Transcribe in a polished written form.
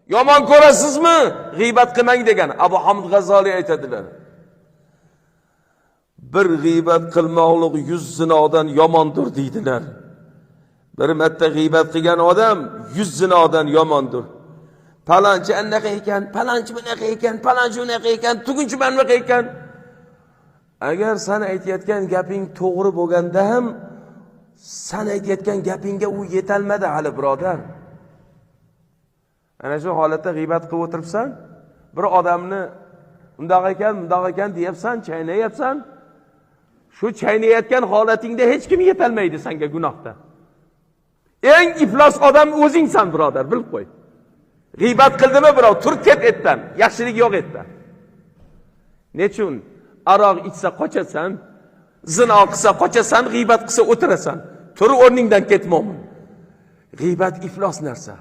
Yomon ko'rasizmi? G'iybat qilmang degan Abu Hamid G'azzoliy aytadilar. Bir g'iybat qilmoqlik 100 zinodan yomondir deydilar. Bir marta g'iybat qilgan odam 100 zinodan yomondir. Palonchi anaqa ekan, palonchi bunaqa ekan, palonchi unaqa ekan, tugunchi mana bunaqa ekan. Agar san aytayotgan gaping to'g'ri bo'lganda ham, san aytayotgan gapingga u yetolmadi hali, birodar. Ana shu holatda g'iybat qilib o'tiribsan, bir odamni undoq ekan, bundoq ekan deyapsan, chaynayapsan. Shu chaynayotgan holatingda hech kim yetolmaydi senga gunohda. Eng iflos odam o'zingsan, birodar, bilib qo'y. G'iybat qildimi birov, tur ket etdan, yaxshilik yo'q etdan. Nechun? Aroq ichsa qochasan, zino qilsa qochasan, g'iybat qilsa o'tirasan. Tur o'rningdan ket, mo'min. G'iybat iflos narsa.